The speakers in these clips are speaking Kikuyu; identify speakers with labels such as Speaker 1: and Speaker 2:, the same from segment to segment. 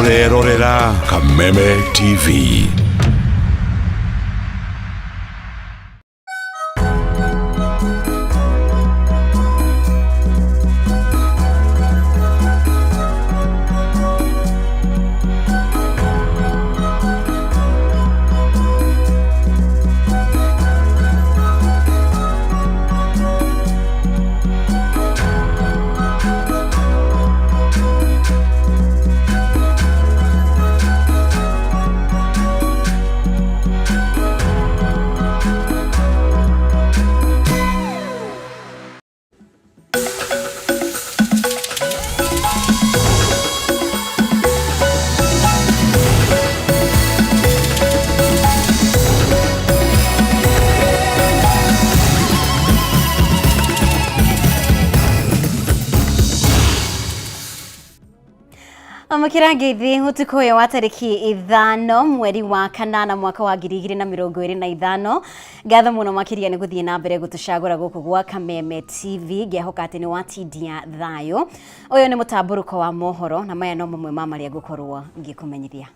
Speaker 1: Ũrerorera Kameme TV.
Speaker 2: Amũkĩra ngeithi ũtukũ ũyũ wa tarĩki 5 mweri wa 8 mwaka wa 2025. Ngatho mũno makĩria nĩ gũthiĩ na mbere gũtũcagũra gũkũ gwa Kameme TV. Ngehoka atĩ nĩ watindia thayũ. Ũyũ nĩ mũtambũrũko wa mohoro na maya no mamwe ma marĩa ngũkorwo ngĩkũmenyithia.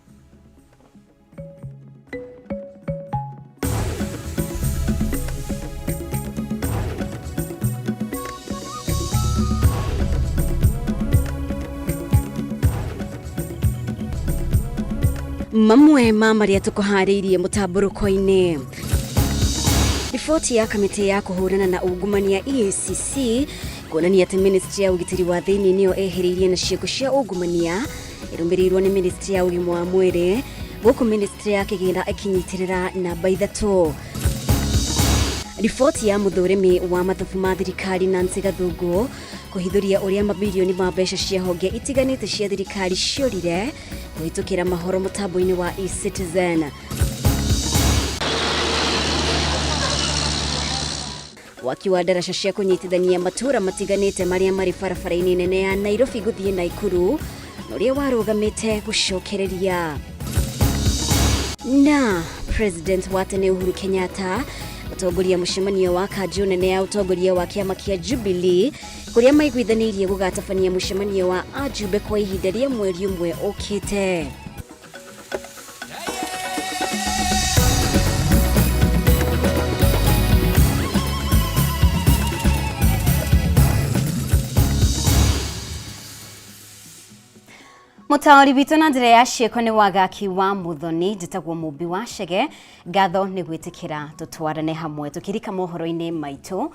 Speaker 2: Mamwe ma marĩa tũkũharĩirie mũtambũrũko-inĩ: riboti ya kamĩtĩ ya kũhũrana na ungumania EACC kuonania atĩ ministry ya ũgitĩri wa thĩinĩ nĩyo ĩhĩrĩirie na ciĩko cia ungumania, ĩrũmĩrĩirwo nĩ ministry ya ũgima wa mwĩrĩ, gũkũ ministry ya kĩgĩna ĩkĩnyitĩrĩra namba 3. Riboti ya mũthũrĩmi wa mathabu ma thirikari Nancy Gathungu kũhithũria ũrĩa mabilioni ma mbeca cia honge itiganĩte cia thirikari ciorire kũhĩtũkĩra mahoro mũtambo-inĩ wa eCitizen. Waki wa ndaraca cia kũnyitithania matũũra matiganĩte marĩa marĩ barabara-inĩ nene ya Nairobi gũthiĩ Naikuru na ũrĩa warũgamĩte gũcokereria. Na President wa tene Uhuru Kenyatta gũtongoria mũcemanio wa kanjũ nene ya ũtongoria wa kĩama kĩa Jubilee, kũrĩa maiguithanĩirie gũgatabania mũcemanio wa ajumbe kwa ihinda rĩa mweri ũmwe ũkĩte. Mũtaũri witũ na njĩra ya ciĩko nĩ Wagaki wa Muthoni. Njĩtagwo Mũmbi wa Chege. Ngatho nĩ gwĩtĩkĩra tũtwarane hamwe tũkĩrika mohoro-inĩ maitũ.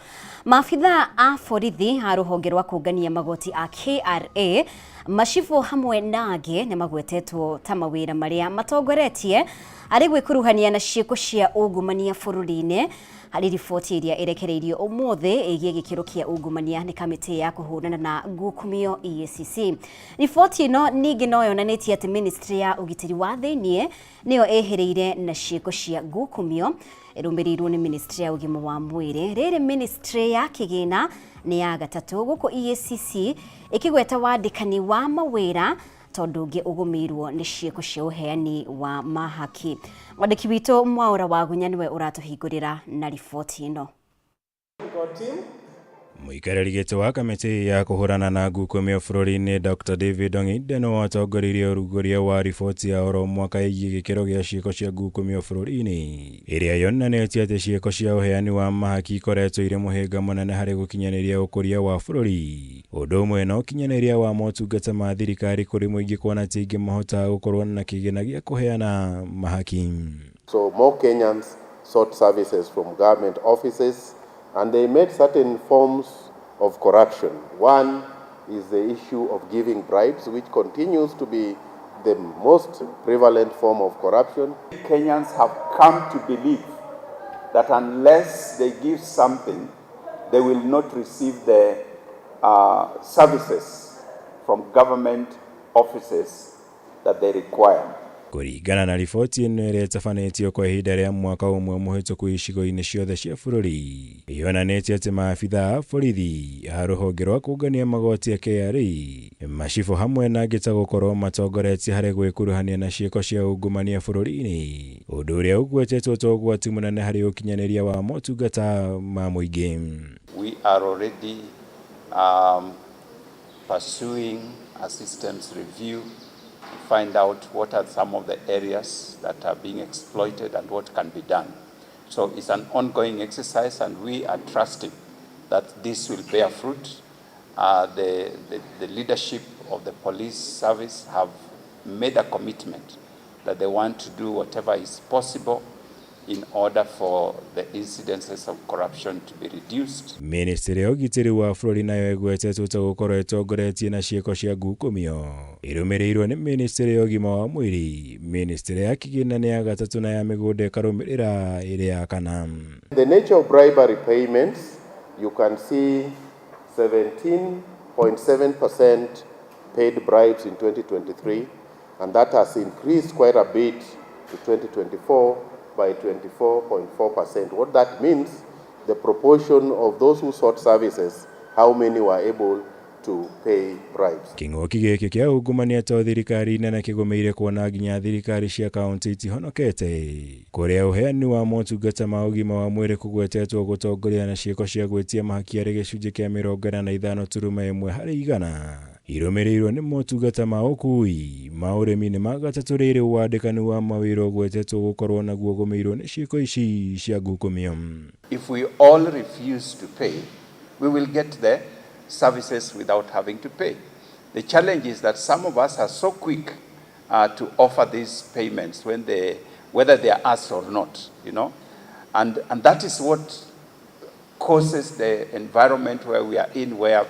Speaker 2: Maabitha a borithi a rũhonge rwa kũngania magoti a KRA, macibũ hamwe na angĩ nĩ magwetetwo ta mawĩra marĩa matongoretie harĩ gwĩkuruhania na ciĩko cia ungumania bũrũri-inĩ, harĩ riboti ĩrĩa ĩrekereirio ũmũthĩ ĩgiĩ gĩkĩro kĩa ungumania nĩ kamĩtĩ ya kũhũrana na ngukumio EACC. Riboti ĩno ningĩ no yonanĩtie atĩ ministry ya ũgitĩri wa thĩinĩ nĩyo ĩhĩrĩire na ciĩko cia ngukumio, ĩrũmĩrĩirwo nĩ ministry ya ũgima wa mwĩrĩ. Rĩrĩ ministry ya kĩgĩna nĩ ya gatatũ, gũkũ EACC ĩkĩgweta wandĩkani wa mawĩra tondũ ũngĩ ũgũmĩirwo nĩ ciĩko cia ũheani wa mahaki. Mwandĩki witũ Mwaũra Wagunya nĩwe ũratũhingũrĩra na riboti ĩno.
Speaker 3: Mũikarĩri gĩtĩ wa kamĩtĩ ya kũhũrana na ngukumio bũrũri-inĩ Dr. David Ong'inde nĩwe watongoririe ũrugũria wa riboti ya oro mwaka ĩgiĩ gĩkĩro gĩa ciĩko cia ngukumio bũrũri-inĩ, ĩrĩa yonanĩtie atĩ ciĩko cia ũheani wa mahaki ikoretwo irĩ mũhĩnga mũnene harĩ gũkinyanĩria ũkũria wa bũrũri, ũndũ ũmwe na ũkinyanĩria wa motungata ma thirikari kũrĩ mũingĩ, kuona ti aingĩ mahotaga gũkorwo na kĩgĩna gĩa kũheana mahaki.
Speaker 4: So more Kenyans sought services from government offices and they made certain forms of corruption. One is the issue of giving bribes, which continues to be the most prevalent form of corruption.
Speaker 5: Kenyans have come to believe that unless they give something, they will not receive the services from government offices that they require.
Speaker 3: Kũringana na riboti ĩno ĩrĩa ĩtabanĩtio kwa ihinda rĩa mwaka ũmwe mũhĩtũku icigo-inĩ ciothe cia bũrũri, yonanĩtie atĩ maabitha a borithi a rũhonge rwa kũngania magoti a KRA, macibũ hamwe na angĩ ta gũkorwo matongoretie harĩ gwĩkuruhania na ciĩko cia ungumania bũrũri-inĩ, ũndũ ũrĩa ũgwetetwo ta ũgwati mũnene harĩ ũkinyanĩria wa motungata ma mũingĩ.
Speaker 5: We are already pursuing a systems review to find out what are some of the areas that are being exploited and what can be done. So it's an ongoing exercise, and we are trusting that this will bear fruit. The leadership of the police service have made a commitment that they want to do whatever is possible in order for the incidences of corruption to be reduced.
Speaker 3: Ministry ya ũgitĩri wa bũrũri nayo ĩgwetetwo ta gũkorwo ĩtongoretie na ciĩko cia ngukumio, ĩrũmĩrĩirwo nĩ ministry ya ũgima wa mwĩrĩ, ministry ya kĩgĩna nĩ ya gatatũ na ya mĩgũnda ĩkarũmĩrĩra ĩrĩ ya kana.
Speaker 4: The nature of bribery payments, you can see 17.7% paid bribes in 2023, and that has increased quite a bit to 2024 by 24.4%. What that means, the proportion of those who sought services, how many were able to pay bribes.
Speaker 3: Kĩng'ũki gĩkĩ kĩa ungumania to thirikari nene kĩgũmĩire, kuona nginya thirikari cia kaunti itihonokete, kũrĩa ũheani wa motungata ma ũgima wa mwĩrĩ kũgwetetwo gũtongoria na ciĩko cia gwĩtia mahaki arĩ gĩcunjĩ kĩa 45.1 harĩ igana, irũmĩrĩirwo nĩ motungata ma ũkui, ma ũrĩmi nĩ ma gatatũ, rĩrĩ wandĩkani wa mawĩra ũgwetetwo gũkorwo naguo ũgũmĩirwo nĩ ciĩko ici cia ngukumio.
Speaker 5: If we all refuse to pay, we will get the services without having to pay. The challenge is that some of us are so quick to offer these payments whether they are asked or not. And that is what causes the environment where we are in, where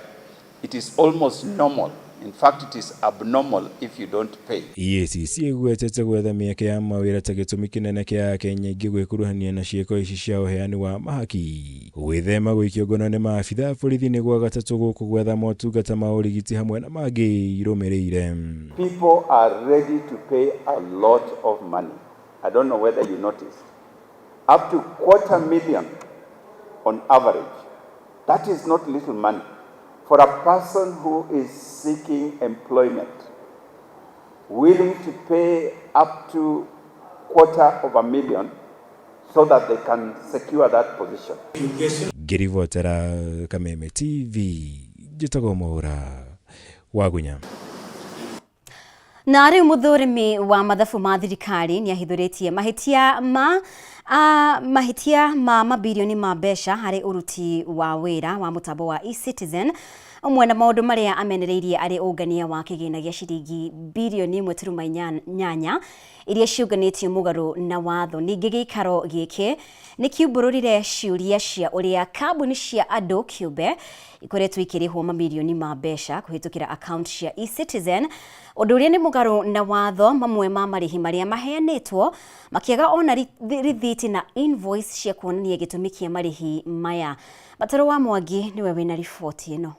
Speaker 5: it is almost normal. In fact, it is abnormal if you don't pay.
Speaker 3: EACC ĩgwetete gwetha mĩeke ya mawĩra ta gĩtũmi kĩnene kĩa Akenya aingĩ gwĩkuruhania na ciĩko ici cia ũheani wa mahaki. Gwĩthema gũikio ngono nĩ maabitha a borithi nĩ gwa gatatũ, gũkũ gwetha motungata ma ũrigiti hamwe na mangĩ irũmĩrĩire.
Speaker 5: People are ready to pay a lot of money. I don't know whether you noticed. Up to quarter million on average. That is not little money. For a person who is seeking employment, willing to pay up to quarter of a million so that they can secure that position.
Speaker 3: Ngĩribotera Kameme TV, njĩtagwo Mwaura Wagunya.
Speaker 2: Na rĩu mũthũrimi wa mathabu ma thirikari nĩ ahithũrĩtie mahĩtia ma mabirioni ma mbeca harĩ ũruti wa wĩra wa mũtambo wa eCitizen, ũmwe na maũndũ marĩa amenereirie arĩ ũngania wa kĩgĩna gĩa ciringi birioni 1.8 iria ciũnganĩtio mũgarũ na watho. Ningĩ gĩikaro gĩkĩ nĩ kiumbũrũrire ciũria cia ũrĩa kambuni cia andũ kĩũmbe ikoretwo ikĩrĩhwo mamirioni ma mbeca kũhĩtũkĩra account cia eCitizen, ũndũ ũrĩa nĩ mũgarũ na watho, mamwe ma marĩhi marĩa maheanĩtwo makĩaga ona rithiti na invoice cia kuonania gĩtũmi kĩa marĩhi maya. Bataro wa Mwangi nĩwe wĩna riboti ĩno.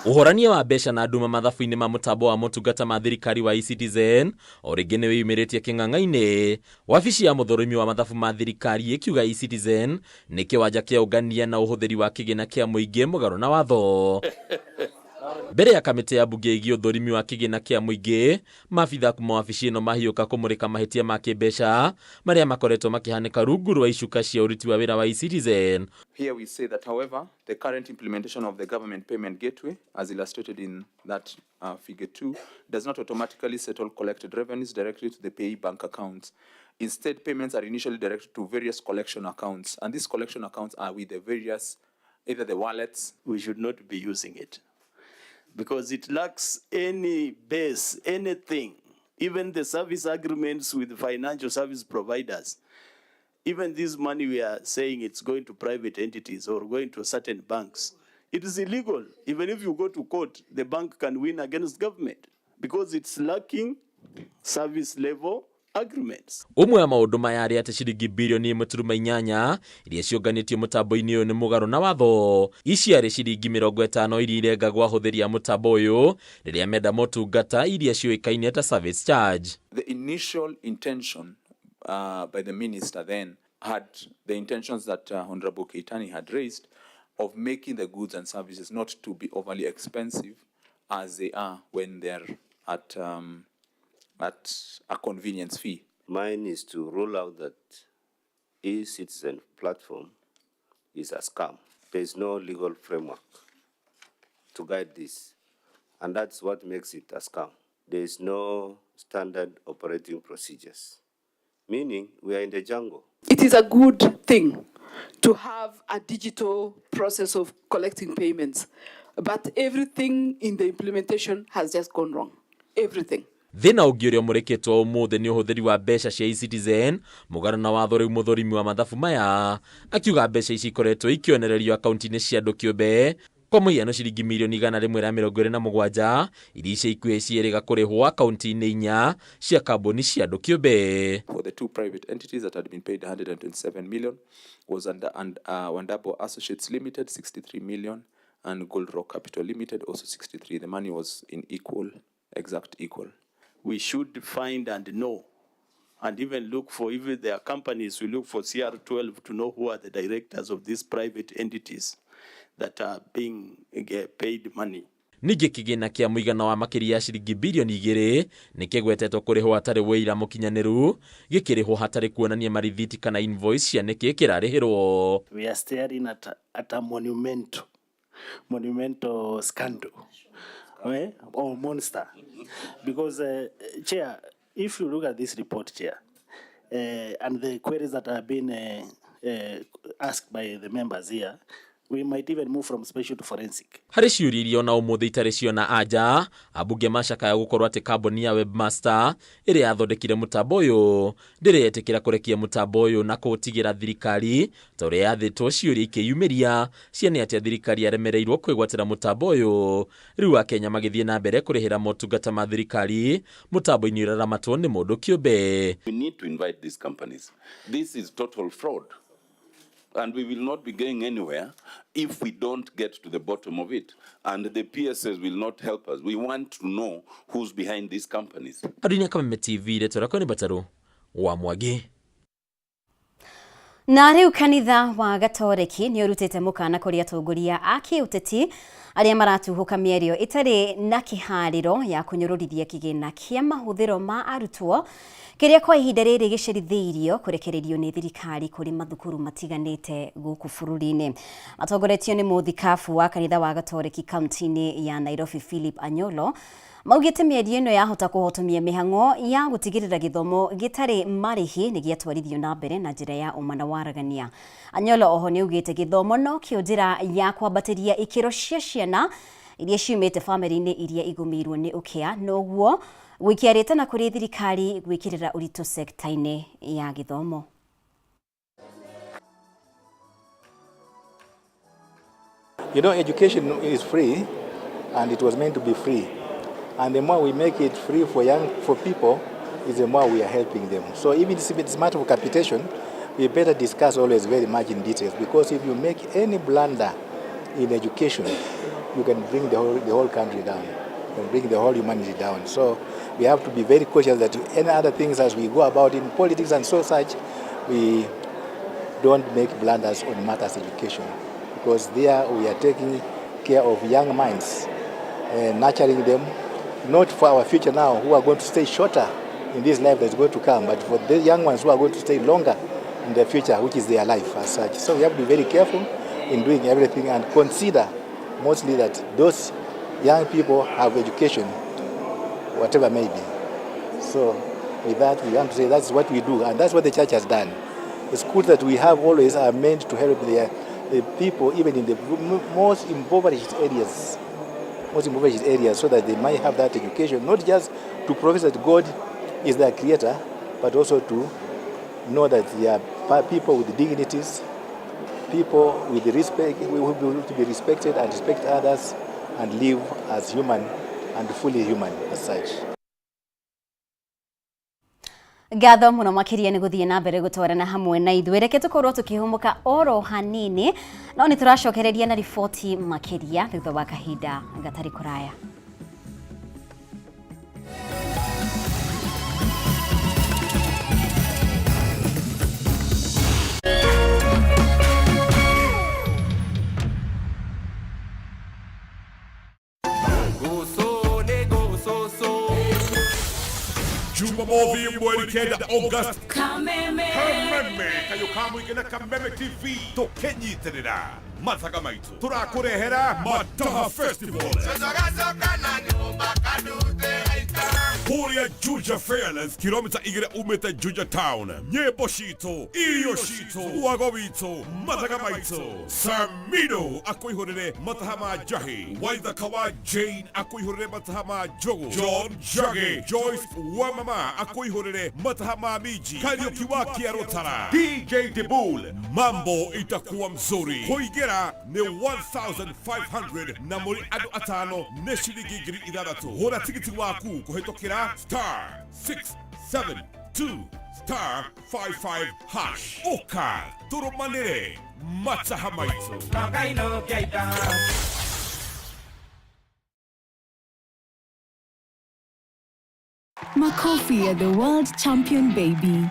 Speaker 6: Ũhorania wa mbeca na nduma mathabu-inĩ ma mũtambo wa motungata ma thirikari wa eCitizen o rĩngĩ nĩ wĩyumĩrĩtie kĩng'ang'a-inĩ, wabici ya mũthũrũmi wa mathabu ma thirikari ĩkiuga eCitizen nĩ kĩwanja kĩa ũngania na ũhũthĩri wa kĩgĩna kĩa mũingĩ mũgarũ na watho. Mbere ya kamĩtĩ ya mbunge ĩgiĩ ũthũrimi wa kĩgĩna kĩa mũingĩ, maabitha kuma wabici ĩno mahiũka kũmũrĩka mahĩtia ma kĩmbeca marĩa makoretwo makĩhanĩka rungu rwa icuka cia ũruti wa wĩra wa eCitizen.
Speaker 7: Here we say that, however, the current implementation of the government payment gateway, as illustrated in that figure 2, does not automatically settle collected revenues directly to the payee bank accounts. Instead, payments are initially directed to various collection accounts, and these collection accounts are with the various, either the wallets.
Speaker 8: We should not be using it because it lacks any base, anything, even the service agreements with financial service providers. Even this money we are saying it's going to private entities or going to certain banks, it is illegal. Even if you go to court, the bank can win against government because it's lacking service level agreements.
Speaker 6: Ũmwe wa maũndũ maya arĩ atĩ ciringi birioni 1.8 iria ciũnganĩtio mũtambo-inĩ ũyũ nĩ mũgarũ na watho. Ici arĩ ciringi 50 iria irengagwo ahũthĩri a mũtambo ũyũ rĩrĩa menda motungata, iria ciũĩkaine ta service charge.
Speaker 7: The initial intention by the minister then had the intentions that Honorable Keitani had raised of making the goods and services not to be overly expensive as they are when they're at a convenience fee.
Speaker 9: Mine is to rule out that e-citizen platform is a scam. There is no legal framework to guide this. And that's what makes it a scam. There is no standard operating procedures, meaning we are in the jungle.
Speaker 10: It is a good thing to have a digital process of collecting payments, but everything in the implementation has just gone wrong. Everything.
Speaker 6: Thĩna ũngĩ ũrĩa ũmũrĩkĩtwo ũmũthĩ nĩ ũhũthĩri wa mbeca cia eCitizen mũgarũ na watho. Rĩu mũthũrimi wa mathabu maya akiuga mbeca ici ikoretwo ikĩonererio akaunti-inĩ cia andũ kĩũmbe, kwa mũhiano ciringi mirioni 127 iria ica ikuhĩ ciĩrĩga kũrĩhwo akaunti-inĩ inya cia kambuni cia andũ kĩũmbe.
Speaker 7: For the two private entities that had been paid 127 million was under and Wandabo Associates Limited 63 million and Gold Rock Capital Limited also 63. The money was in equal, exact equal.
Speaker 8: We should find and know, and even look for, even their companies, we look for CR12 to know who are the directors of these private entities that are being paid money.
Speaker 6: Ningĩ kĩgĩna kĩa mũigana wa makĩria ya ciringi birioni 2 nĩ kĩgwetetwo kũrĩhwo hatarĩ wũira mũkinyanĩru, gĩkĩrĩhwo hatarĩ kuonania marithiti kana invoice cia nĩkĩ kĩrarĩhĩrwo.
Speaker 11: We are staring at a monumental scandal, or monster. Because, Chair, if you look at this report, Chair, and the queries that have been asked by the members here, we might even move from special to forensic.
Speaker 6: Harĩ ciũria iria ona ũmũthĩ itarĩ ciona anja, ambunge macakaya gũkorwo atĩ kambuni ya Webmaster ĩrĩa yathondekire mũtambo ũyũ ndĩrĩ yetĩkĩra kũrekia mũtambo ũyũ na kũũtigĩra thirikari ta ũrĩa yathĩtwo. Ciũria ikĩyumĩria cia nĩ atĩa thirikari yaremereirwo kwĩgwatĩra mũtambo ũyũ, rĩu akenya magĩthiĩ na mbere kũrĩhĩra motungata ma thirikari mũtambo-inĩ ũraramatwo nĩ mũndũ kĩũmbe.
Speaker 12: We need to invite these companies. This is total fraud. And we will not be going anywhere if we don't get to the bottom of it. And the PSS will not help us. We want to know who's behind these companies.
Speaker 6: Adunia Kameme TV, rĩtwa rĩakwa nĩ Batarũ wa Mwangi.
Speaker 2: Na rĩu kanitha wa Gatoreki nĩ ũrutĩte mũkana kũrĩ atongoria a kĩũteti arĩa maratuhũka mĩario ĩtarĩ na kĩharĩro ya kũnyũrũrithia kĩgĩna kĩa mahũthĩro ma arutwo kĩrĩa kwa ihinda rĩrĩ gĩcerithĩirio kũrekererio nĩ thirikari kũrĩ mathukuru matiganĩte gũkũ bũrũri-inĩ. Matongoretio nĩ mũthikabu wa kanitha wa Gatoreki kaunti-inĩ ya Nairobi Philip Anyolo, maugĩte mĩario ĩno yahota kũhotomia mĩhang'o ya gũtigĩrĩra gĩthomo gĩtarĩ marĩhi nĩ gĩatwarithio na mbere na njĩra ya ũma na waragania. Anyolo oho nĩ augĩte gĩthomo nokĩo njĩra ya kwambatĩria ikĩro cia ciana iria ciumĩte bamĩrĩ-inĩ iria igũmĩirwo nĩ ũkĩa, noguo gũikia rĩtana kũrĩ thirikari gwĩkĩrĩra ũritũ sekta-inĩ ya gĩthomo.
Speaker 4: You know, education is free, and it was meant to be free. And the more we make it free for people, is the more we are helping them. So even if it's a matter of capitation, we better discuss always very much in details, because if you make any blunder in education, you can bring the whole country down, you can bring the whole humanity down. So we have to be very cautious that any other things as we go about in politics and so such, we don't make blunders on matters education, because there we are taking care of young minds and nurturing them, not for our future now, who are going to stay shorter in this life that's going to come, but for the young ones who are going to stay longer in the future, which is their life as such. So we have to be very careful in doing everything and consider mostly that those young people have education, whatever may be. So with that, we want to say that's what we do, and that's what the church has done. The schools that we have always are meant to help the people, even in the most impoverished areas, so that they might have that education, not just to profess that God is their creator, but also to know that they are people with dignities, people with respect, who will to be respected and respect others and live as human and fully human as such.
Speaker 2: Ngatho muno makiria ni guthie na mbere gutwarana hamwe na ithuĩ. Reke tukorwo tukihumuka oro hanini, no ni turacokereria na riboti makiria thutha wa kahinda gatari kuraya.
Speaker 1: Jumamothi mweri 9 August. Kameme. Kameme kayo kamwe na Kameme TV tukinyitirira. Mathaga Maitũ tũrakũrehera Mataha Festival kũrĩa Juja Fairlands, kilomita 2 umĩte Juja Town. Nyĩmbo citũ, irio citũ, wago witũ, mathaga maitũ. Samido akũihũrĩre mataha ma njahi, Waithaka wa Jane akũihũrĩre mataha ma njũgũ, John Njagi, Joyce wa mama akũihũrĩre mataha ma minji, Kariũki wa Kĩarũtara, DJ Dibul, mambo itakuwa mzuri. Kũingĩra nĩ 1500 na mũrĩ andũ atano nĩ ciringi 6000. Gũra tigiti waku kũhĩtũkĩra star 672 star 55 hash. Ũka tũrũmanĩre mataha maitũ.
Speaker 13: Makofi ya the world champion baby.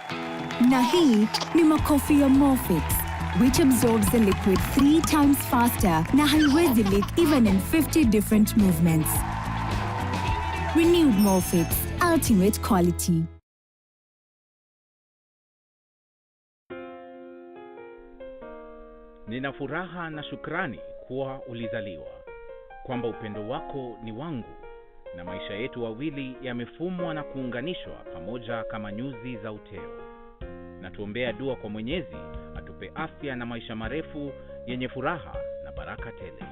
Speaker 13: Na hii ni makofi ya Morfix, which absorbs the liquid 3 times faster na haiwezi leak even in 50 different movements. Renewed Morfix, ultimate quality.
Speaker 14: Nina furaha na shukrani kuwa ulizaliwa, kwamba upendo wako ni wangu na maisha yetu wawili yamefumwa na kuunganishwa pamoja kama nyuzi za uteo. Na tuombea dua kwa Mwenyezi atupe afya na maisha marefu yenye furaha na baraka tele.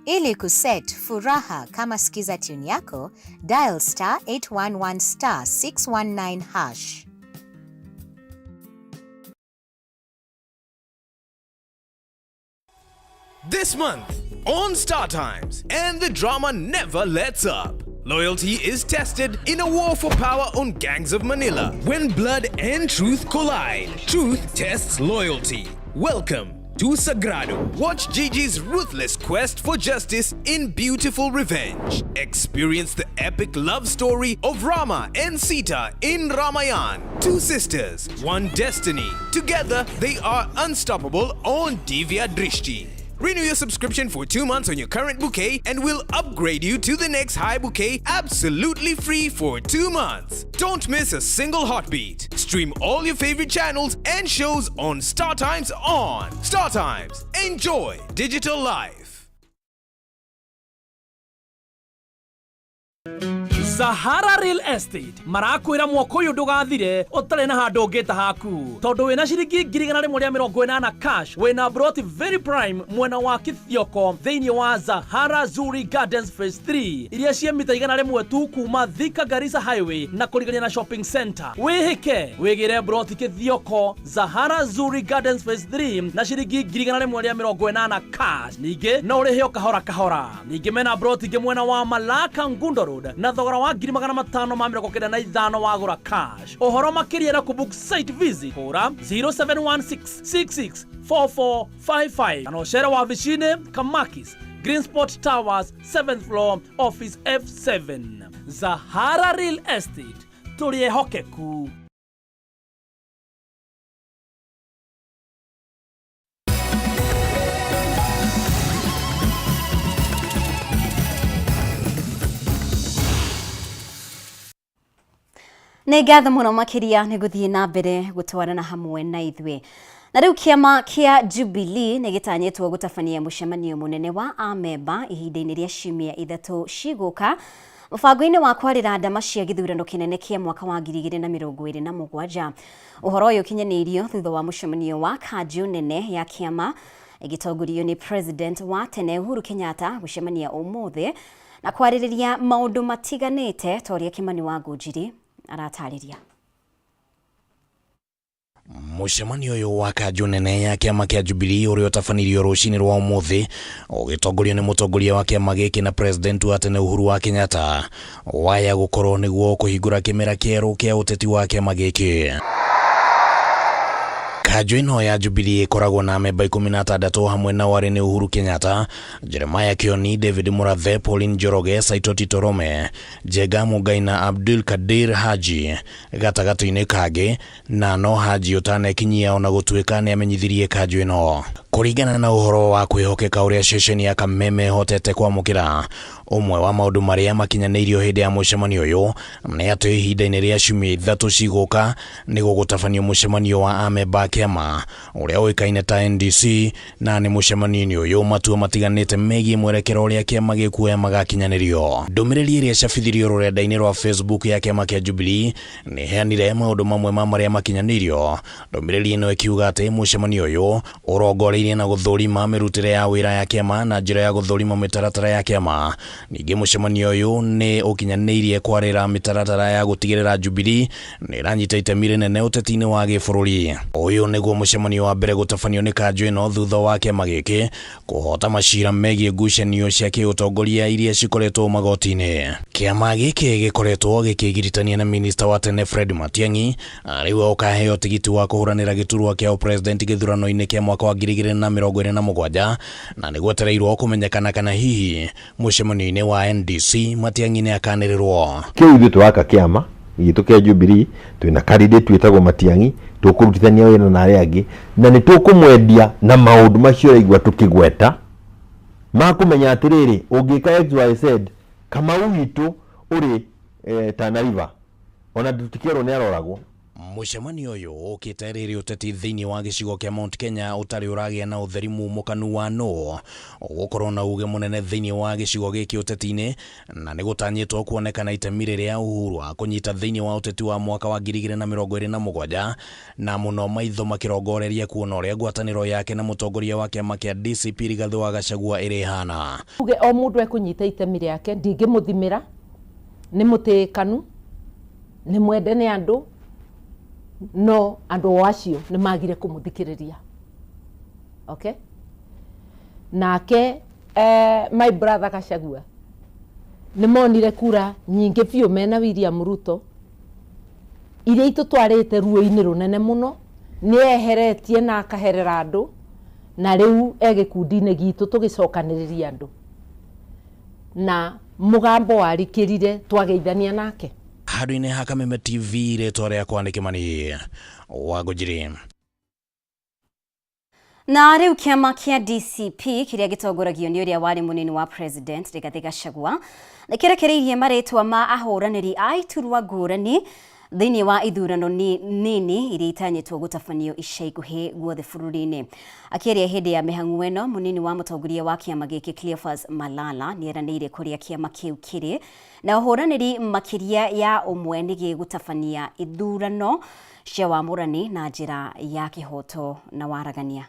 Speaker 15: Ili kuset furaha kama skiza tune yako, dial star 811 star 619 hash.
Speaker 16: This month on Star Times, and the drama never lets up. Loyalty is tested in a war for power on Gangs of Manila. When blood and truth collide, truth tests loyalty. Welcome to Sagrado. Watch Gigi's ruthless quest for justice in Beautiful Revenge. Experience the epic love story of Rama and Sita in Ramayan. Two sisters, one destiny. Together, they are unstoppable on Divya Drishti. Renew your subscription for 2 months on your current bouquet and we'll upgrade you to the next high bouquet absolutely free for 2 months. Don't miss a single heartbeat. Stream all your favorite channels and shows on Star Times On. Star Times. Enjoy digital life.
Speaker 17: Sahara Real Estate marakwĩra mwaka ũyũ ndũgathire ũtarĩ na handũ ũngĩta haku, tondũ wĩna ciringi 180,000 cash, wĩna broti very prime mwena wa Kithioko thĩinĩ wa Zahara Zuri Gardens Phase 3 iria ciĩ mita 100 tu kuma Thika Garissa Highway na kũrigania na shopping center. Wĩhĩke wĩgĩre broti Kithioko Zahara Zuri Gardens Phase 3 na ciringi 180,000 cash. Ningĩ no ũrĩhe o kahora kahora. Ningĩ mena broti ingĩ mwena wa Malaka Ngundo Road na thogora wa 595,000 wagũra cash. Ũhoro makĩria na kũbook site visit hũra 0716664455 kana ũcere wabici-inĩ Kamakis Green Spot Towers 7th floor office F7. Zahara Real Estate, tũrĩ ehokeku.
Speaker 2: Nĩ ngatho mũno makĩria nĩ gũthiĩ na mbere gũtwarana hamwe na ithuĩ. Na rĩu kĩama kĩa Jubilee nĩ gĩtanyĩtwo gũtabania mũcemanio mũnene wa amemba ihinda-inĩ rĩa ciumia 3 cigũka mũbango-inĩ wa kwarĩra ndama cia gĩthurano kĩnene kĩa mwaka wa 2027. Ũhoro ũyũ ũkinyanĩirio thutha wa mũcemanio wa kanjũ nene ya kĩama ĩgĩtongorio nĩ President wa tene Uhuru Kenyatta gũcemania ũmũthĩ na kwarĩrĩria maũndũ matiganĩte ta ũrĩa Kimani wa Ngũnjiri aratarĩria.
Speaker 18: Mũcemanio ũyũ wa kanjũ nene ya kĩama kĩa Jubilee ũrĩa ũtabanirio rũcinĩ rwa ũmũthĩ ũgĩtongorio nĩ mũtongoria wa kĩama gĩkĩ na president wa tene Uhuru wa Kenyatta waya gũkorwo nĩguo kũhingũra kĩmera kĩerũ kĩa ũteti wa kĩama gĩkĩ. Kanjũ ĩno ya Jubilee ĩkoragwo na amemba 16 hamwe na warĩ nĩ Uhuru Kenyatta, Jeremiah Kioni, David Murathe, Pauline Njoroge, Saitoti Torome, Njenga Mungai na Abdul Kadir Haji gatagatĩ-inĩ kangĩ, na no Haji ũtanekinyia ona gũtuĩka nĩamenyithirie kanjũ ĩno. Kũringana na ũhoro wa kwĩhokeka ũrĩa ceceni ya Kameme ĩhotete kwamũkĩra, ũmwe wa maũndũ marĩa makinyanĩirio hĩndĩ ya mũcemanio ũyũ nĩ atĩ ihinda-inĩ rĩa ciumia 3 cigũka nĩ gũgũtabanio mũcemanio wa amemba a kĩama kĩama ũrĩa ũĩkaine ta NDC, na nĩ mũcemanio-inĩ ũyũ matua matiganĩte megiĩ mwerekero ũrĩa kĩama gĩkuoya magakinyanĩrio. Ndũmĩrĩri ĩrĩa ĩcabithirio rũrenda-inĩ rwa Facebook ya kĩama kĩa Jubilee nĩ ĩheanire maũndũ mamwe ma marĩa makinyanĩirio. Ndũmĩrĩri ĩno ĩkiuga atĩ mũcemanio ũyũ ũrongoreirie na gũthũrima mĩrutĩre ya wĩra ya kĩama na njĩra ya gũthũrima mĩtaratara ya kĩama. Ningĩ mũcemanio ũyũ nĩ ũkinyanĩirie kwarĩra mĩtaratara ya gũtigĩrĩra Jubilee nĩ ĩranyita itemi rĩnene ũteti-inĩ wa gĩbũrũri. Ũyũ nĩguo mũcemanio wa mbere gũtabanio nĩ kanjũ ĩno thutha wa kĩama gĩkĩ kũhota macira megiĩ ngucanio cia kĩũtongoria iria cikoretwo magoti-inĩ. Kĩama gĩkĩ gĩkoretwo gĩkĩgiritania na minista wa tene Fred Matiang'i arĩ we ũkaheo tigiti wa kũhũranĩra gĩturwa kĩa ũpresident gĩthurano-inĩ kĩa mwaka wa 2027, na nĩ gwetereirwo kũmenyekana kana hihi mũcemanio-inĩ wa NDC Matiang'i nĩ akanĩrĩrwo.
Speaker 19: Kĩu ithuĩ tũraka kĩama gitũ kĩa Jubilee, twĩna candidate wĩtagwo Matiang'i, tũkũrutithania wĩra na arĩa angĩ na nĩ tũkũmwendia na maũndũ macio ũraigua tũkĩgweta ma kũmenya atĩrĩrĩ, ũngĩka XYZ, Kamau witũ ũrĩ Tana River ona tũtikerwo nĩ aroragwo.
Speaker 18: Mũcemanio ũyũ ũkĩte rĩrĩ ũteti thĩinĩ wa gĩcigo kĩa Mount Kenya ũtarĩ ũragĩa na ũtheri mumũkanu wa nũ ũgũkorwo na uge mũnene thĩinĩ wa gĩcigo gĩkĩ ũteti-inĩ, na nĩ gũtanyĩtwo kuonekana itemi rĩrĩa Uhuru akũnyita thĩinĩ wa ũteti wa mwaka wa 2027, na mũno maitho makĩrongoreria kuona ũrĩa ngwatanĩro yake na mũtongoria wa kĩama kĩa DCP Rigathĩ wa Gachagua ĩrĩhana.
Speaker 20: Uge o mũndũ ekũnyita itemi rĩake, ndingĩmũthimĩra, nĩ mũtĩĩkanu, nĩ mwende nĩ andũ, no andũ o acio nĩ magire kũmũthikĩrĩria. Okay? Nake my brother Gachagua nĩ monire kura nyingĩ biũ mena William Ruto iria itũtwarĩte ruo-inĩ rũnene mũno, nĩ eheretie na akaherera andũ, na rĩu e gĩkundi-inĩ gitũ tũgĩcokanĩrĩria andũ, na mũgambo warikĩrire twageithania nake.
Speaker 18: Handũ-inĩ ha Kameme TV, rĩtwa rĩakwa nĩ Kĩmani wa Ngũnjiri.
Speaker 2: Na rĩu kĩama kĩa DCP kĩrĩa gĩtongoragio nĩ ũrĩa warĩ mũnini wa president Rigathĩ Gachagua nĩ kĩrekereirie marĩtwa ma ahũranĩri a iturwa ngũrani thĩinĩ wa ithurano nini iria itanyĩtwo gũtabanio ica ikuhĩ guothe bũrũri-inĩ. Akĩaria hĩndĩ ya mĩhang'o ĩno, mũnini wa mũtongoria wa kĩama gĩkĩ Cleophas Malala nĩeranĩire kũrĩa kĩama kĩu kĩrĩ na ũhũranĩri makĩria ya ũmwe nĩ gĩgũtabania ithurano cia wamũrani na njĩra ya kĩhoto na waragania.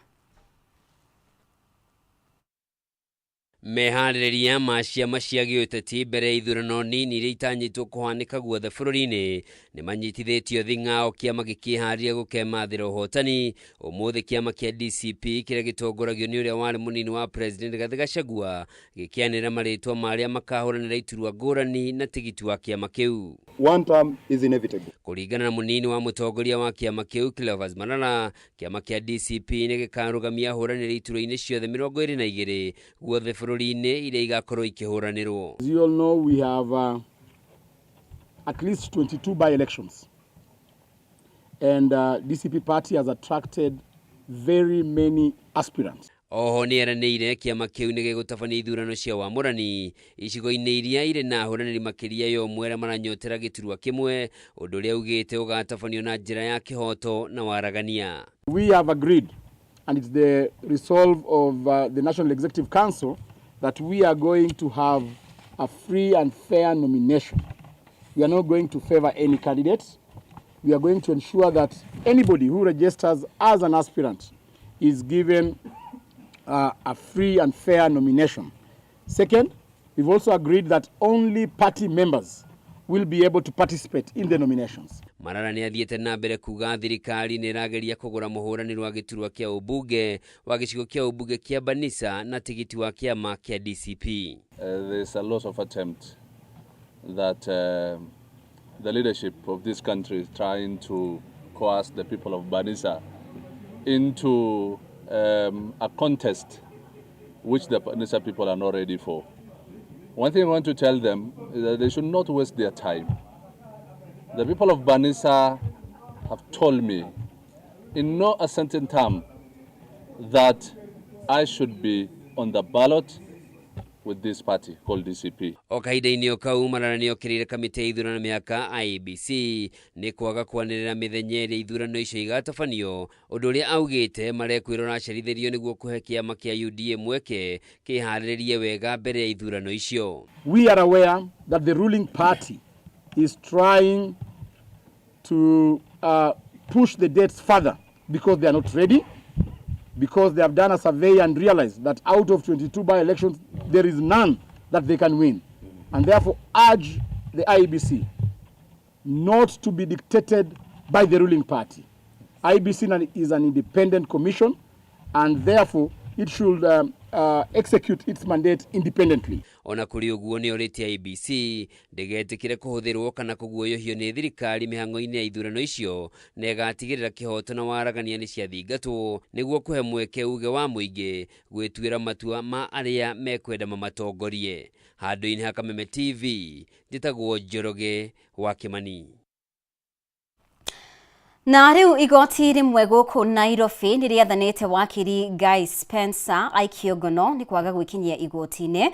Speaker 21: Meharĩrĩria ma ciama cia gĩũteti mbere ya ithurano nini iria itanyĩtwo kũhanĩka guothe bũrũri-inĩ nĩ manyitithĩtio thing'ao kĩama gĩkĩharĩria gũkemathĩra ũhotani. Ũmũthĩ kĩama kĩa DCP kĩrĩa gĩtongoragio nĩ ũrĩa warĩ mũnini wa president Rigathĩ Gachagua gĩkĩanĩrĩra marĩtwa ma arĩa makahũranĩra iturwa ngũrani na tigiti wa kĩama kĩu.
Speaker 22: One term is inevitable.
Speaker 21: Kũringana na mũnini wa mũtongoria wa kĩama kĩu Cleophas Malala, kĩama kĩa DCP nĩ gĩkarũgamia ahũranĩri iturwa-inĩ ciothe 22 guothe bũrũri-inĩ iria igakorwo ikĩhũranĩrwo.
Speaker 23: As you all know, we have at least 22 by-elections, and DCP party has attracted very many aspirants.
Speaker 21: Oho nĩ eranĩire kĩama kĩu nĩ gĩgũtabania ithurano cia wamũrani icigo-inĩ iria irĩ na ahũranĩri makĩria ya ũmwe arĩa maranyotera gĩturwa kĩmwe, ũndũ ũrĩa augĩte ũgatabanio na njĩra ya kĩhoto na waragania.
Speaker 23: We have agreed, and it's the resolve of the National Executive Council, that we are going to have a free and fair nomination. We are not going to favor any candidate. We are going to ensure that anybody who registers as an aspirant is given a free and fair nomination. Second, we've also agreed that only party members will be able to participate in the nominations.
Speaker 21: Malala nĩ athiĩte na mbere kuga thirikari nĩ ĩrageria kũgũra mũhũranĩri wa gĩturwa kĩa ũmbunge wa gĩcigo kĩa ũmbunge kĩa Banisa na tigiti wa kĩama kĩa DCP.
Speaker 24: There's a lot of attempt that the leadership of this country is trying to coerce the people of Banisa into a contest which the Banisa people are not ready for. One thing I want to tell them is that they should not waste their time. The people of Banisa have told me in no uncertain term that I should be on the ballot with this party called DCP.
Speaker 21: O kahinda-inĩ o kau Malala nĩokĩrĩire kamĩtĩ ya ithurano mĩhaka IEBC nĩ kwaga kwanĩrĩra mĩthenya ĩrĩa ithurano icio igatabanio, ũndũ ũrĩa augĩte marekwĩrwo ũracerithĩrio nĩguo kũhe kĩama kĩa UDA mweke kĩharĩrĩrie wega mbere ya ithurano icio.
Speaker 23: We are aware that the ruling party is trying to push the dates further because they are not ready, because they have done a survey and realized that out of 22 by-elections, there is none that they can win. And therefore urge the IEBC not to be dictated by the ruling party. IEBC is an independent commission, and therefore it should execute its mandate independently.
Speaker 21: Ona kũrĩ ũguo nĩ orĩtie IEBC ndĩgetĩkĩre kũhũthĩrwo kana kũguoyohio nĩ thirikari mĩhang'o-inĩ ya ithurano icio na ĩgatigĩrĩra kĩhoto na waragania nĩ ciathingatwo nĩguo kũhe mweke uge wa mũingĩ gwĩtuĩra matua ma arĩa mekwenda mamatongorie. Handũ-inĩ ha Kameme TV njĩtagwo Njoroge wa Kĩmani.
Speaker 2: Na rĩu igoti rĩmwe gũkũ Nairobi nĩ rĩathanĩte wakiri Guy Spencer aikio ngono nĩ kwaga gwĩkinyia igoti-inĩ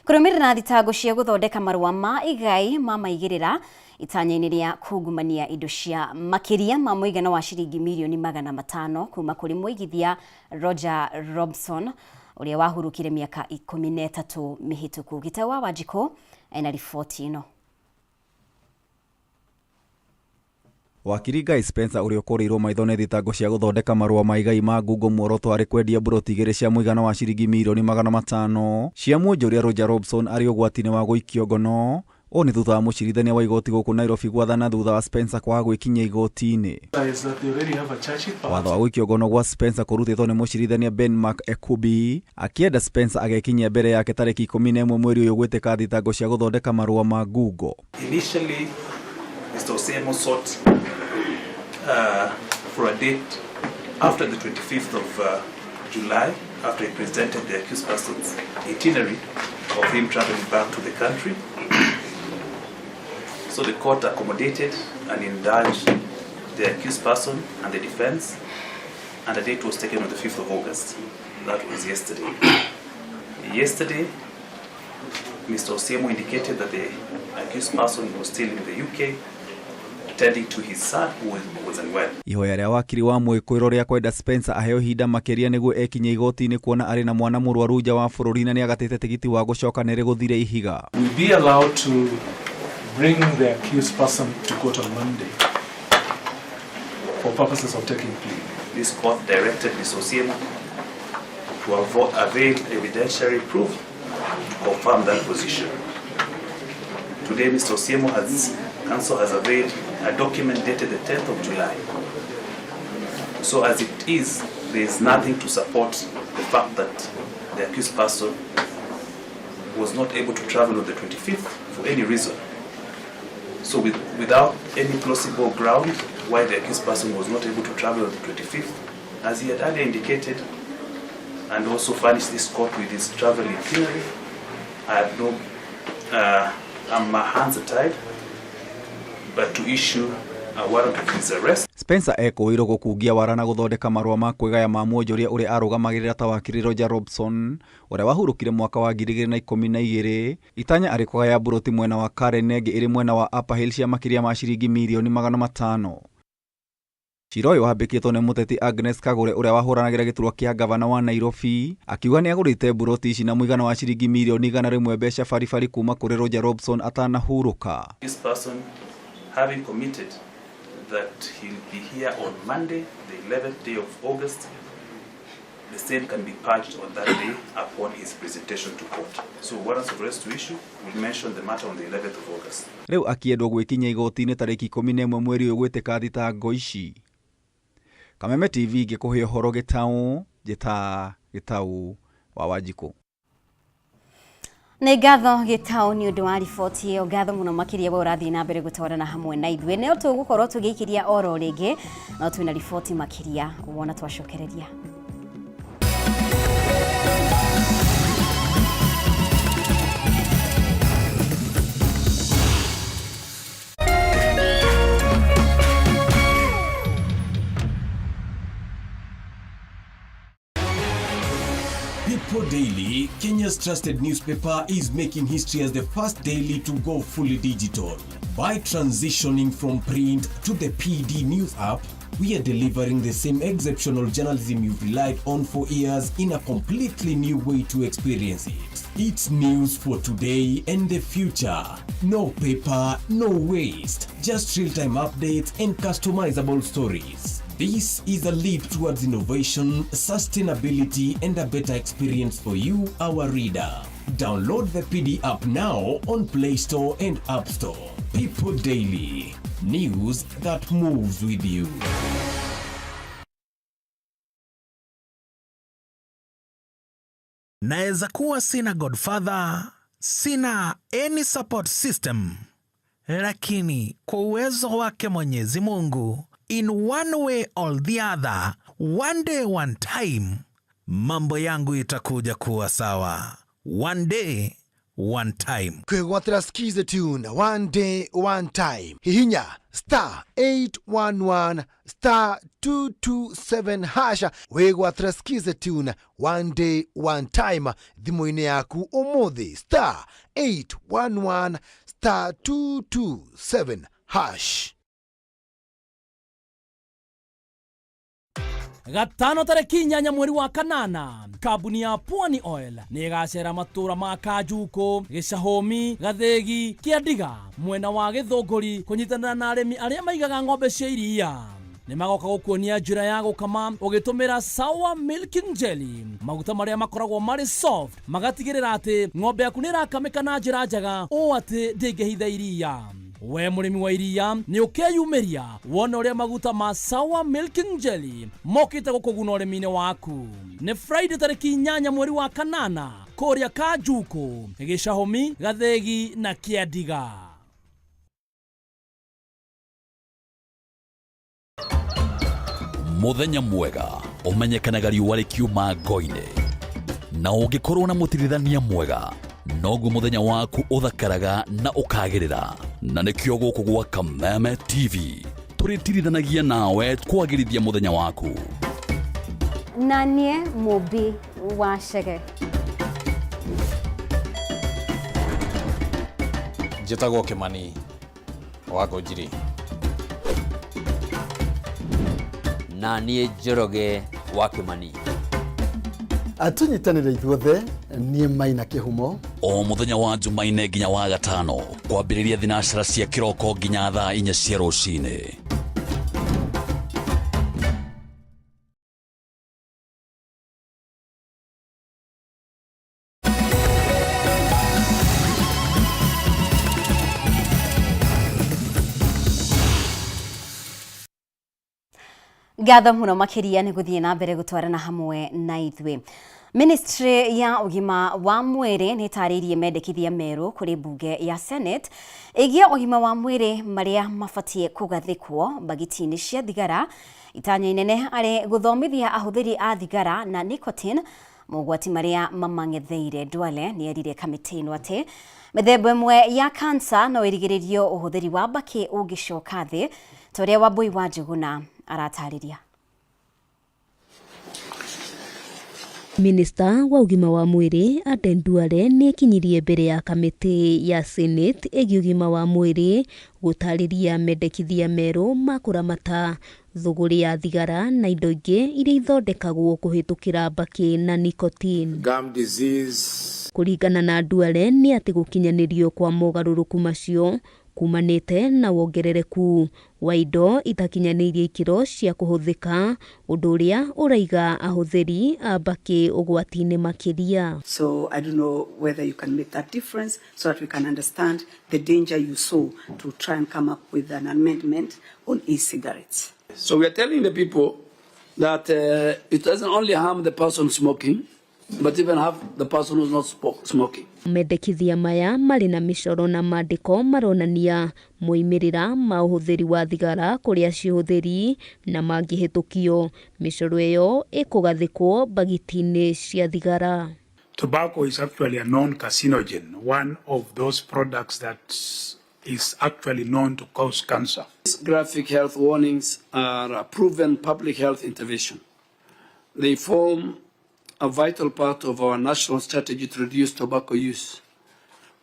Speaker 2: kũrũmĩrĩra thitango cia gũthondeka marũa ma igai ma maigĩrĩra itanya-inĩ rĩa kungumania indo cia makĩria ma mũigana wa ciringi mirioni 500 kuma kũrĩ mũigithia Roger Robson ũrĩa wahurũkire mĩaka 13 mĩhĩtũku. Gitau wa Wanjikũ ena riboti ĩno.
Speaker 3: Wakiri Guy Spencer ũrĩa ũkũrĩirwo maitho nĩ thitango cia gũthondeka marũa ma igai ma ngungo muoroto arĩ kwendia mburoti igĩrĩ cia mũigana wa ciringi mirioni 500 cia mwonjoria Roger Robson arĩ ũgwati-inĩ wa gũikio ngono. Ũũ nĩ thutha wa mũcirithania wa igoti gũkũ Nairobi gwathana thutha wa Spencer kwaga gwĩkinyia igoti-inĩ. Watho wa gũikio ngono gwa Spencer kũrutĩtwo nĩ mũcirithania Ben Mark Ekubi akĩenda Spencer agekinyia mbere yake tarĩki 11 mweri ũyũ gwĩtĩka thitango cia gũthondeka marũa ma ngungo.
Speaker 7: Initially, Mr. Osiemo sought for a date after the 25th of July, after he presented the accused person's itinerary of him traveling back to the country. So the court accommodated and indulged the accused person and the defense, and the date was taken on the 5th of August. That was yesterday. Yesterday, Mr. Osiemo indicated that the accused person was still in the UK, attending to his son who was unwell.
Speaker 3: Ihoya rĩa wakiri wa mwĩkũĩrwo rĩa kwenda Spencer aheo ihinda makĩria nĩguo ekinye igoti-inĩ kuona arĩ na mwana mũrwaru nja wa bũrũri na nĩagatĩte tigiti wa gũcoka nĩ rĩgũthire ihiga.
Speaker 5: We'll be allowed to bring the accused person to court on Monday for purposes of taking plea.
Speaker 7: This court directed Mr. Osiemo to avail evidentiary proof to confirm that position. Today, Mr. Osiemo counsel has availed a document dated the 10th of July. So as it is, there is nothing to support the fact that the accused person was not able to travel on the 25th for any reason. So without any plausible ground why the accused person was not able to travel on the 25th, as he had earlier indicated, and also furnished this court with his travel itinerary, I have no, my hands are tied, but to issue a warrant of his arrest.
Speaker 3: Spencer ekũĩrwo gũkungia wara na gũthondeka marũa ma kwĩgaya ma mwonjoria ũrĩa arũgamagĩrĩra ta wakiri Roger Robson ũrĩa wahurũkire mwaka wa 2012 itanya arĩ kũgaya mburoti mwena wa Karen na ĩngĩ ĩrĩ mwena wa Upper Hill cia makĩria ma ciringi mirioni 500. Cira ũyũ wambĩkĩtwo nĩ mũteti Agnes Kagure ũrĩa wahũranagĩra gĩturwa kĩa gavana wa Nairobi akiuga nĩagũrĩte mburoti ici na mũigana wa ciringi mirioni 100 mbeca baribari kuma kũrĩ Roger Robson atanahurũka.
Speaker 7: This person having committed that he'll be here on Monday, the 11th day of August, the same can be purged on that day upon his presentation to court. So warrants of arrest to issue will mention the matter on the 11th of August.
Speaker 3: Rĩu akĩendwo gwĩkinyia igoti-inĩ tarĩki 11 mweri ũyũ gwĩtĩka thitango ici. Kameme TV ngĩkũhe ũhoro Gĩtaũ, njĩta Gĩtaũ wa Wanjikũ.
Speaker 2: Nĩ ngatho Gĩtaũ nĩ ũndũ wa riboti ĩyo, ngatho mũno makĩria we ũrathiĩ na mbere gũtwarana hamwe na ithuĩ. Nĩ tũgũkorwo tũgĩikĩria oro rĩngĩ, no twĩna riboti makĩria wona twacokereria.
Speaker 9: People Daily, Kenya's
Speaker 8: Kenya's trusted newspaper is making history as the first daily to go fully digital. By transitioning from print to the PD News app, we are delivering the same exceptional journalism you've relied on for years in a completely new way to experience it. It's news for today and the future. No paper, no waste. Just real time updates and customizable stories. This is a leap towards innovation, sustainability, and a better experience for you, our reader. Download the PD app now on Play Store and App Store. People Daily. News that moves with you.
Speaker 9: Naweza kuwa sina godfather, sina any support system, lakini kwa uwezo wake Mwenyezi Mungu, in one way or the other, one day one time, mambo yangu itakuja kuwa sawa. One day one time.
Speaker 10: Kwĩgwatĩra Skiza tune one day one time. Hihinya star 811 star 227 hasha wĩgwatĩra Skiza tune one day one time thimũ-inĩ yaku ũmũthĩ, star 811 star 227 hash.
Speaker 17: Gatano tarĩki 8 mweri wa kanana, kambuni ya Pwani Oil nĩ ĩgacera matũra ma Kanjukũ, Gĩcahũmi, Gathĩgi, Kĩandiga mwena wa Gĩthũngũri kũnyitanĩra na arĩmi arĩa maigaga ng'ombe cia iria. Nĩ magoka gũkuonia njĩra ya gũkama ũgĩtũmĩra Sawa Milking Jelly, maguta marĩa makoragwo marĩ soft magatigĩrĩra atĩ ng'ombe yaku nĩ ĩrakamĩka na njĩra njega ũũ atĩ ndĩngĩhitha iria. We mũrĩmi wa iria nĩ ũkeyumĩria wona ũrĩa maguta ma Sawa Milking Jelly mokĩte gũkũguna ũrĩmi-inĩ waku. Nĩ Friday tarĩki 8 mweri wa kanana kũrĩa Kanjukũ, Gĩcahũmi, Gathĩgi na Kĩandiga.
Speaker 11: Muthenya mwega ũmenyekanaga riũa rĩkiuma ngo-inĩ, na ũngĩkorwo na mũtirithania mwega noguo mũthenya waku ũthakaraga na ũkagĩrĩra. Na nĩkĩo gũkũ gwa Kameme TV tũrĩtirithanagia nawe kwagĩrithia mũthenya waku.
Speaker 2: Na niĩ Mũmbi wa Chege.
Speaker 25: Njĩtagwo Kĩmani wa Ngũnjiri.
Speaker 21: Na niĩ Njoroge wa Kĩmani.
Speaker 26: Tũnyitanĩre ithuothe, niĩ Maina Kĩhumo.
Speaker 11: O mũthenya wa Jumaine nginya wa gatano kwambĩrĩria thinacara cia kĩroko nginya thaa 4 cia rũcinĩ.
Speaker 2: Ngatho mũno makĩria nĩ gũthiĩ na mbere gũtwarana hamwe na ithuĩ. Ministry ya ũgima wa mwĩrĩ nĩ ĩtarĩirie mendekithia merũ kũrĩ mbunge ya Senate ĩgiĩ ũgima wa mwĩrĩ marĩa mabatiĩ kũgathĩkwo mbagiti-inĩ cia thigara, itanya inene arĩ gũthomithia ahũthĩri a thigara na nicotine mogwati marĩa mamang'etheire. Duale nĩ erire kamĩtĩ ĩno atĩ mĩthemba ĩmwe ya cancer no ĩrigĩrĩrio ũhũthĩri wa mbakĩ ũngĩcoka thĩ, ta ũrĩa Wambui wa Njũgũna aratarĩria.
Speaker 27: Minista wa ũgima wa mwĩrĩ Aden Duale nĩ ekinyirie mbere ya kamĩtĩ ya Senate ĩgiĩ ũgima wa mwĩrĩ gũtarĩria mendekithia merũ ma kũramata thũgũrĩ ya thigara na indo ingĩ iria ithondekagwo kũhĩtũkĩra mbakĩ na nicotine.
Speaker 28: Gum disease.
Speaker 27: Kũringana na Duale nĩ atĩ gũkinyanĩrio kwa mogarũrũku macio kumanĩte na wongerereku wa indo itakinyanĩirie ikĩro cia kũhũthĩka, ũndũ ũrĩa ũraiga ahũthĩri a mbakĩ ũgwati-inĩ makĩria.
Speaker 29: So I don't know whether you can make that difference so that we can understand the danger you saw to try and come up with an amendment on e-cigarettes.
Speaker 30: So we are telling the people that it doesn't only harm the person smoking, but even have the person who's not smoking.
Speaker 27: Mendekithia maya marĩ na mĩcoro na mandĩko maronania moimĩrĩra ma ũhũthĩri wa thigara kũrĩ acihũthĩri na mangĩhĩtũkio. Mĩcoro ĩyo ĩkũgathĩkwo mbagiti-inĩ cia thigara.
Speaker 28: Tobacco is actually a known carcinogen, one of those products that is actually known to cause cancer.
Speaker 30: These graphic health warnings are a proven public health intervention. They form a vital part of our national strategy to reduce tobacco use,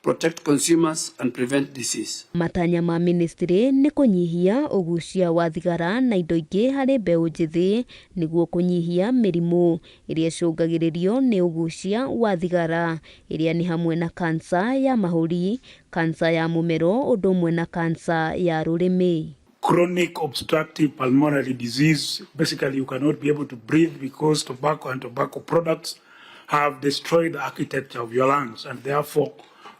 Speaker 30: protect consumers and prevent disease.
Speaker 27: Matanya ma ministry nĩ kũnyihia ũgucia wa thigara na indo ingĩ harĩ mbeũ njĩthĩ nĩguo kũnyihia mĩrimũ ĩrĩa ĩcũngagĩrĩrio nĩ ũgucia wa thigara ĩrĩa nĩ hamwe na kansa ya mahũri, kansa ya mũmero ũndũ ũmwe na kansa ya rũrĩmĩ.
Speaker 28: Chronic obstructive pulmonary disease, basically you cannot be able to breathe because tobacco and tobacco products have destroyed the architecture of your lungs, and therefore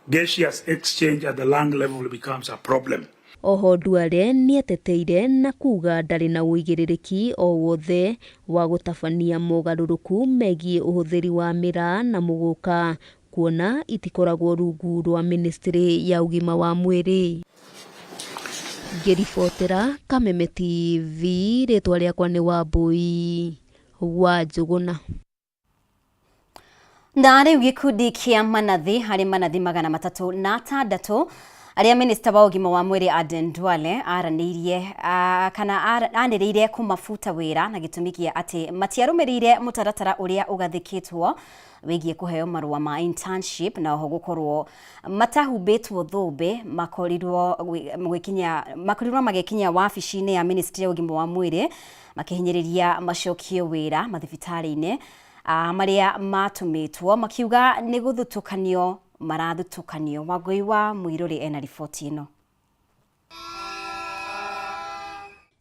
Speaker 28: gaseous exchange at the lung level becomes a problem.
Speaker 27: Oho Duale nĩeteteire na kuga ndarĩ na ũigĩrĩrĩki o wothe wa gũtabania mogarũrũku megiĩ ũhũthĩri wa mĩraa na mũgũka kuona itikoragwo rungu rwa ministry ya ũgima wa mwĩrĩ. Ngĩribotera Kameme TV, rĩtwa rĩakwa nĩ Wambui wa Njũgũna.
Speaker 2: Na rĩu gĩkundi kĩa manathi harĩ manathi 306 arĩa minista wa ũgima wa mwĩrĩ Aden Duale aranĩirie kana anĩrĩire kũmabuta wĩra na gĩtũmi kĩa atĩ matiarũmĩrĩire mũtaratara ũrĩa ũgathĩkĩtwo wĩgiĩ kũheo marũa ma internship na oho gũkorwo matahumbĩtwo thũmbĩ makorirwo magĩkinya wabici-inĩ ya ministry ya ũgima wa mwĩrĩ makĩhinyĩrĩria macokio wĩra mathibitarĩ-inĩ marĩa matũmĩtwo makiuga nĩ gũthutũkanio marathutũkanio. Wangũi wa Mũirũrĩ ena riboti ĩno.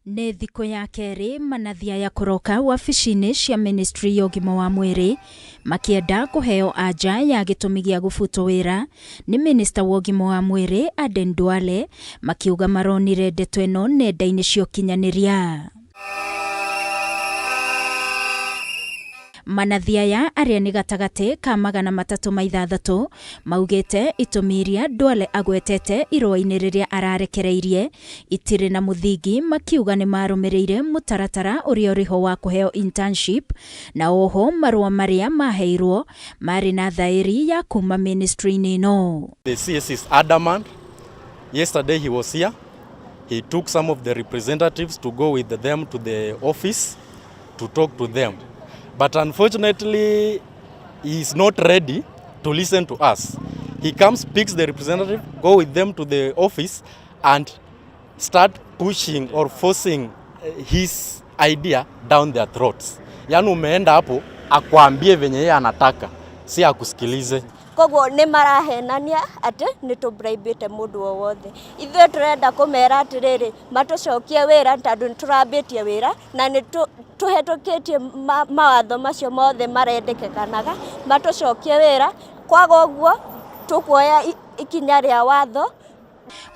Speaker 1: Nĩ thikũ ya kerĩ manathi aya kũroka wabici-inĩ cia ministry ya ũgima wa mwĩrĩ makĩenda kũheo anja ya gĩtũmi gĩa gũbutwo wĩra nĩ minista wa ũgima wa mwĩrĩ Aden Duale makiuga maronire ndeto ĩno nenda-inĩ cia ũkinyanĩria. Manathi aya arĩa nĩ gatagatĩ ka 306 maugĩte itũmi iria Duale agwetete irũa-inĩ rĩrĩa ararekereirie itirĩ na mũthingi makiuga nĩ marũmĩrĩire mũtaratara ũrĩa ũrĩho wa kũheo internship na oho marũa marĩa maheirwo marĩ na thaĩri ya kuma ministry-inĩ ĩno.
Speaker 4: The CS is adamant. Yesterday he was here. He took some of the representatives to go with them to the office to talk to them. But unfortunately, he is not ready to listen to us. He comes, picks the representative, go with them to the office and start pushing or forcing his idea down their throats. Yani umeenda hapo, akwambie venye yeye anataka, si akusikilize.
Speaker 6: Koguo nĩ marahenania atĩ nĩ tũbribĩte mũndũ o wothe. Ithuĩ tũrenda kũmera atĩrĩrĩ, matũcokie wĩra tondũ nĩ tũrambĩtie wĩra na nĩ tũhetũkĩtie mawatho macio mothe marendekanaga, matũcokie wĩra, kwaga ũguo tũkuoya ikinya rĩa watho.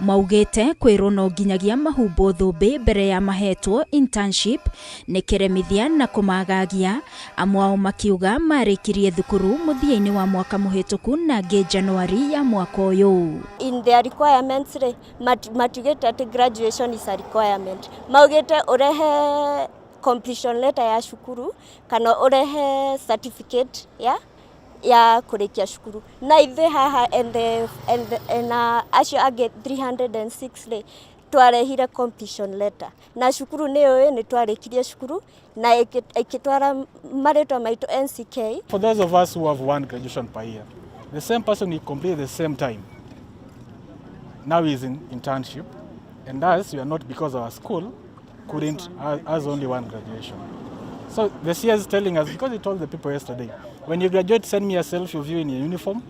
Speaker 1: Maugĩte kwĩrwo no nginyagia mahumbwo thũmbĩ mbere ya mahetwo internship nĩ kĩremithia na kũmagagia. Amwe ao makiuga marĩkirie thukuru mũthia-inĩ wa mwaka mũhĩtũku na angĩ Januari ya mwaka ũyũ.
Speaker 6: In their requirements rĩ, matigĩte atĩ graduation is a requirement. Maugĩte ũrehe completion letter ya cukuru kana ũrehe certificate ya kũrĩkia cukuru. Na ithuĩ haha na acio angĩ 306 rĩ, twarehire completion letter. Na cukuru nĩ ũĩ nĩ twarĩkirie cukuru na ĩkĩtwara marĩtwa maitũ NCK.
Speaker 12: For those of us who have one graduation per year, the same person we complete the same time. Now he is in internship, and us, we are not, because our school couldn't has only one graduation. So the CS is telling us, because he told the people yesterday, when you graduate, send me a selfie of you in your uniform,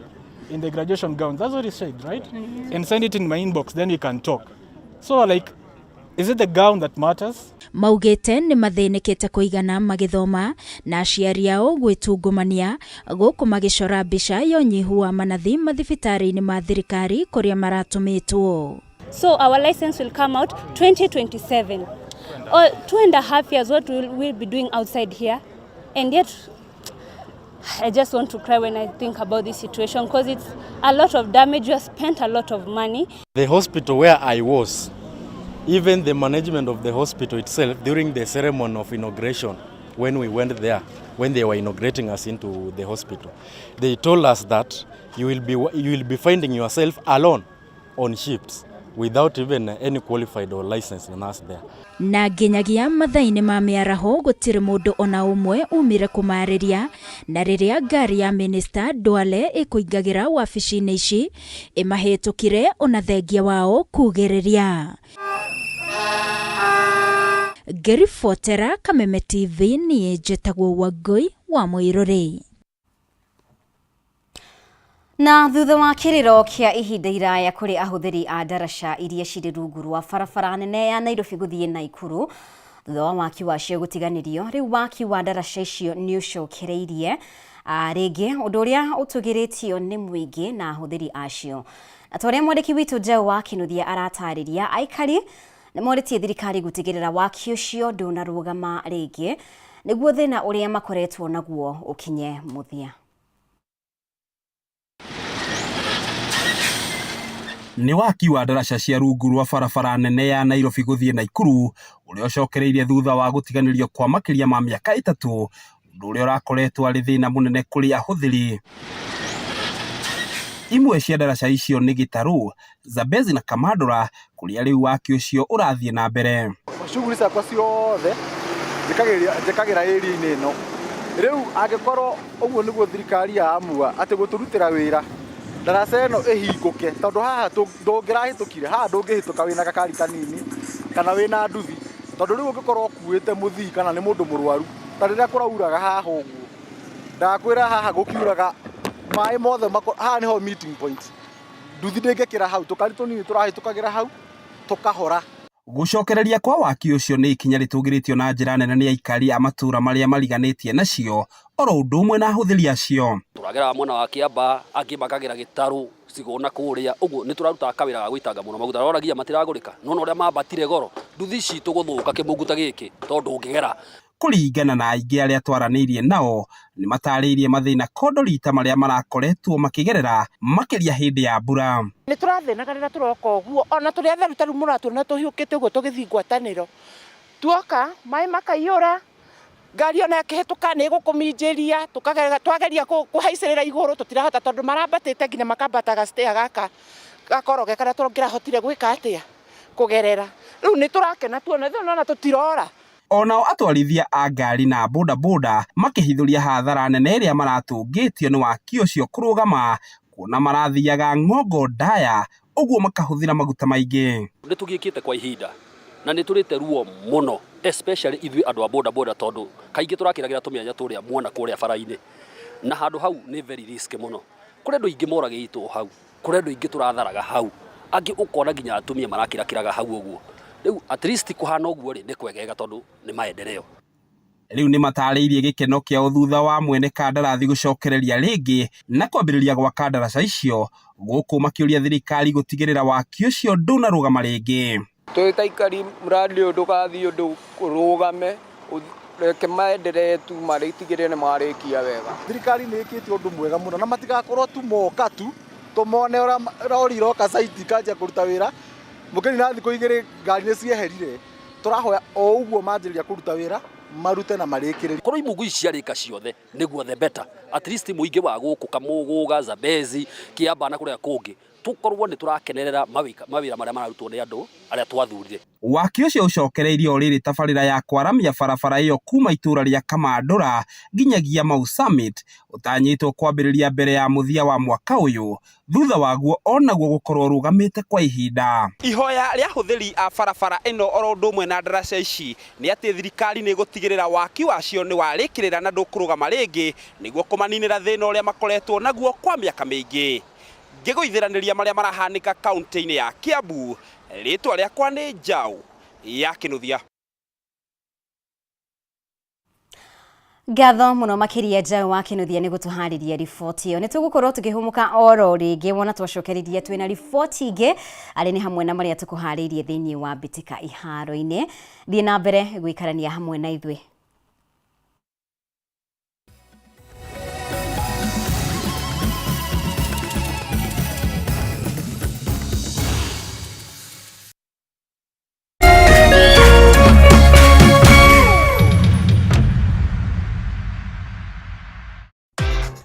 Speaker 12: in the graduation gown. That's what he said, right? Mm-hmm. And send it in my inbox, then we can talk. So like, is it the gown that matters?
Speaker 1: Maugĩte nĩ mathĩnĩkĩte kũigana magĩthoma na aciari ao gwĩtungumania gũkũ magĩcora mbica ya ũnyihu wa manathi mathibitarĩ-inĩ ma thirikari kũrĩa maratũmĩtwo.
Speaker 13: So our license will come out 2027. Or 2.5 years, what will we be doing outside here? And yet, I just want to cry when I think about this situation, because it's a lot of damage. You have spent a lot of money.
Speaker 4: The hospital where I was, even the management of the hospital itself, during the ceremony of inauguration, when we went there, when they were inaugurating us into the hospital, they told us that you will be finding yourself alone on shifts. without even any qualified or licensed nurse there.
Speaker 1: Na nginyagia mathaa-inĩ ma mĩaraho gũtirĩ mũndũ ona ũmwe umire kũmarĩria, na rĩrĩa ngari ya minista Duale ĩkũingagĩra wabici-inĩ ici ĩmahĩtũkire ona thengia wao kugĩrĩria. Ngĩribotera Kameme TV niĩ njĩtagwo Wangũi wa Mũirũrĩ.
Speaker 2: Na thutha wa kĩrĩro kĩa ihinda iraya kũrĩ ahũthĩri a ndaraca iria cirĩ rungu rwa barabara nene ya Nairobi gũthiĩ Naikuru, thutha wa waki wacio gũtiganĩrio, rĩu waki wa ndaraca icio nĩ ũcokereirie rĩngĩ, ũndũ ũrĩa ũtũgĩrĩtio nĩ mũingĩ na ahũthĩri acio. Na ta ũrĩa mwandĩki witũ Njaũ wa Kĩnuthia aratarĩria, aikari nĩ morĩtie thirikari gũtigĩrĩra waki ũcio ndũnarũgama rĩngĩ nĩguo thĩna ũrĩa makoretwo naguo ũkinye mũthia.
Speaker 5: Nĩ waki wa ndaraca cia rungu rwa barabara nene ya Nairobi gũthiĩ Naikuru ũrĩa ũcokereirie thutha wa gũtiganĩrio kwa makĩria ma mĩaka ĩtatũ, ũndũ ũrĩa ũrakoretwo arĩ thĩna mũnene kũrĩ ahũthĩri. Imwe cia ndaraca icio nĩ Gĩtarũ, Zambezi na Kamandũra kũrĩa rĩu waki ũcio ũrathiĩ na mbere.
Speaker 14: Shughuli ciakwa ciothe njĩkagĩra area-inĩ ĩno. Rĩu angĩkorwo ũguo nĩguo thirikari ya amua atĩ gũtũrutĩra wĩra ndaraca ĩno ĩhingũke, tondũ haha ndũngĩrahĩtũkire, haha ndũngĩhĩtũka wĩna gakari kanini kana wĩna nduthi, tondũ rĩu ũngĩkorwo ũkuĩte mũthii kana nĩ mũndũ mũrwaru, ta rĩrĩa kũrauraga haha ũguo, ndakwĩra haha gũkiuraga maĩ mothe, haha nĩho meeting point, nduthi ndĩngĩkĩra hau, tũkari tũnini tũrahĩtũkagĩra hau tũkahora.
Speaker 5: Gũcokereria kwa waki ũcio nĩ ikinya rĩtũgĩrĩtio na njĩra nene nĩ aikari a matũũra marĩa mariganĩtie nacio oro ũndũ ũmwe na ahũthĩri acio.
Speaker 15: Tũrageraga mwena wa Kĩambaa, angĩ makagera Gĩtarũ, Cigũna kũrĩa, ũguo nĩ tũrarutaga kawĩra ga gũitanga mũno maguta. Rora nginya matiragũrĩka, nĩ wona ũrĩa mambatire goro, nduthi citũ gũthũka kĩmungu ta gĩkĩ tondũ ndũngĩgera.
Speaker 5: Kũringana na aingĩ arĩa twaranĩirie nao, nĩ matarĩirie mathĩna kondo rita marĩa marakoretwo makĩgerera makĩria hĩndĩ ya mbura.
Speaker 16: Nĩ tũrathĩnaga rĩrĩa tũroka ũguo, ona tũrĩ atheru ta rĩu mũratuona tũhiũkĩte ũguo tũgĩthiĩ ngwatanĩro, tuoka maĩ makaiyũra, ngari ona ĩkĩhĩtũka nĩ ĩgũkũminjĩria, twageria kũhaicĩrĩra igũrũ tũtirahota tondũ marambatĩte nginya makambata ga stair gaka gakoroge karĩa tũngĩrahotire gwĩka atĩa, kũgerera. Rĩu nĩ tũrakena tuona, ithuĩ nĩ wona tũtirora.
Speaker 5: O nao atwarithia a ngari na bodaboda makĩhithũria hathara nene ĩrĩa maratũngĩtio nĩ waki ũcio kũrũgama kuona marathiaga ng'ongo ndaya ũguo makahũthĩra maguta maingĩ.
Speaker 15: Nĩ tũgiĩkĩte kwa ihinda na nĩ tũrĩte ruo mũno especially ithuĩ andũ a bodaboda tondũ kaingĩ tũrakĩragĩra tũmĩanya tũrĩa muona kũrĩa bara-inĩ na handũ hau nĩ very risky mũno. Kũrĩ andũ aingĩ moragĩtwo hau. Kũrĩ andũ aingĩ tũratharaga hau, angĩ ũkona nginya atumia marakĩrakĩraga hau ũguo. Rĩu at least kũhana ũguo rĩ, nĩ kwegega tondũ nĩ maendeleo.
Speaker 5: Rĩu nĩmatarĩirie gĩkeno kĩao thutha wa mwene kandarathi gũcokereria rĩngĩ na kwambĩrĩria gwaka ndaraca icio, gũkũ makĩũria thirikari gũtigĩrĩra waki ũcio ndũnarũgama rĩngĩ.
Speaker 18: Twĩ ta aikari mradi ũyũ ndũgathiĩ ũndũ ũrũgame, reke maenderee tu matigĩrĩre nĩ marĩkia wega.
Speaker 14: Thirikari nĩ ĩkĩte ũndũ mwega mũno na matigakorwo tu moka tu tũmone ũrĩa rori iroka site ikanjia kũruta wĩra, mũkĩnina thikũ igĩrĩ ngari nĩ cieherire. Tũrahoya o ũguo manjĩrĩria kũruta wĩra marute na marĩkĩrĩrie.
Speaker 15: Korwo imungu ici ciarĩka ciothe nĩguo the better, at least mũingĩ wa gũkũ Kamũgũga, Zambezi, Kĩambaa na kũrĩa kũngĩ tũkorwo nĩ tũrakenerera mawĩra marĩa mararutwo nĩ andũ arĩa twathurire.
Speaker 5: Waki ũcio ũcokereirie o rĩrĩ tabarĩra ya kwaramia barabara ĩyo kuma itũra rĩa Kamandũra nginyagia Mau Summit ũtanyĩtwo kwambĩrĩria mbere ya mũthia wa mwaka ũyũ, thutha waguo onaguo gũkorwo ũrũgamĩte kwa ihinda.
Speaker 19: Ihoya rĩa ahũthĩri a barabara ĩno oro ũndũ ũmwe na ndaraca ici nĩ atĩ thirikari nĩ ĩgũtigĩrĩra waki wacio nĩ warĩkĩrĩra na ndũkũrũgama rĩngĩ nĩguo kũmaninĩra thĩna ũrĩa makoretwo naguo kwa mĩaka mĩingĩ. Ngĩgũithĩranĩria marĩa marahanĩka kaũntĩ-inĩ ya Kiambu, rĩtwa rĩakwa nĩ Njaũ ya Kĩnuthia.
Speaker 2: Ngatho mũno makĩria Njaũ wa Kĩnuthia nĩ gũtũharĩria riboti ĩyo. Nĩ tũgũkorwo tũkĩhũmũka oro rĩngĩ wona twacokerithia twĩna riboti ingĩ arĩ nĩ hamwe na marĩa tũkũharĩirie thĩinĩ wa mbĩtĩka iharo-inĩ. Thiĩ na mbere gũikarania hamwe na ithuĩ.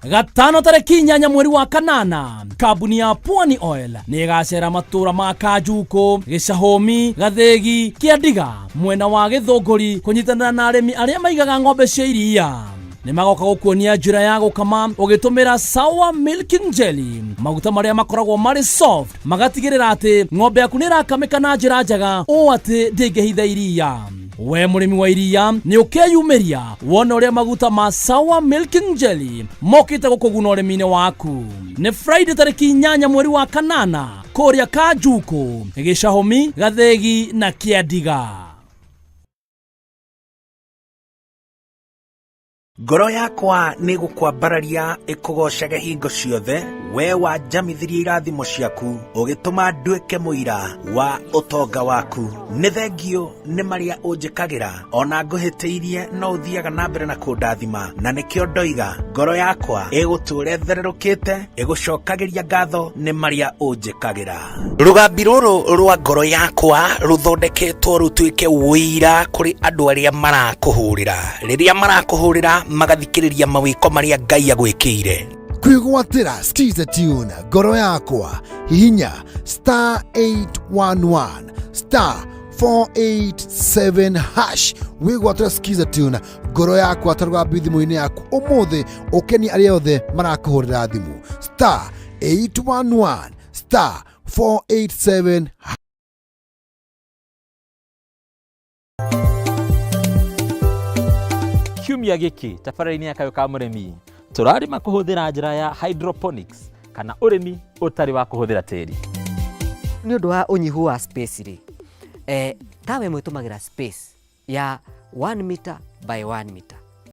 Speaker 3: Gatano tarĩki 8 mweri wa kanana, kambuni ya Pwani Oil nĩ ĩgacera matũra ma Kanjukũ, Gĩcahũmi, Gathĩgi, Kĩandiga, mwena wa Gĩthũngũri kũnyitanĩra na arĩmi arĩa maigaga ng'ombe cia iria. Nĩ magoka gũkuonia njĩra ya gũkama ũgĩtũmĩra Sawa Milking Jelly, maguta marĩa makoragwo marĩ soft magatigĩrĩra atĩ ng'ombe yaku nĩ ĩrakamĩka na njĩra njega ũũ atĩ ndĩngĩhitha iria. We mũrĩmi wa iria nĩ ũkeyumĩria wone ũrĩa maguta ma Sawa Milking Jelly mokĩte gũkũguna ũrĩmi-inĩ waku. Nĩ Friday tarĩki 8 mweri wa kanana kũrĩa Kanjukũ, Gĩcahũmi, Gathĩgi na Kĩandiga.
Speaker 7: Ngoro yakwa nĩ gũkwambararia ĩkũgoocage hingo ciothe, we wanjamithirie irathimo ciaku, ũgĩtũma nduĩke mũira wa ũtonga waku. Nĩ thengiũ nĩ marĩa ũnjĩkagĩra, o na ngũhĩtĩirie no ũthiaga na mbere na kũndathima, na nĩkĩo ndoiga ngoro yakwa ĩgũtũũra ĩthererũkĩte, ĩgũcokagĩria ngatho nĩ marĩa ũnjĩkagĩra. Rũgambi rũrũ rwa ngoro yakwa rũthondeketwo rũtuĩke ũira kũrĩ andũ arĩa marakũhũrĩra. Rĩrĩa marakũhũrĩra magathikĩrĩria mawĩko marĩa Ngai agwĩkĩire.
Speaker 26: Kwĩgwatĩra Skiza Tune ngoro yakwa hihinya star 811 star 487 hash wĩgwatĩra Skiza Tune ngoro yakwa ta rũgambi thimũ-inĩ yaku ũmũthĩ ũkenie arĩa othe marakũhũrĩra thimũ star 811 star 487
Speaker 8: Kiumia gĩkĩ tabarĩra-inĩ ya Kayũ ka Mũrĩmi tũrarĩma kũhũthĩra njĩra ya hydroponics kana ũrĩmi ũtarĩ wa kũhũthĩra tĩri.
Speaker 9: Nĩ ũndũ wa ũnyihu wa space rĩ, tawa ĩmwe ĩtũmagĩra space ya 1 meter by 1 meter.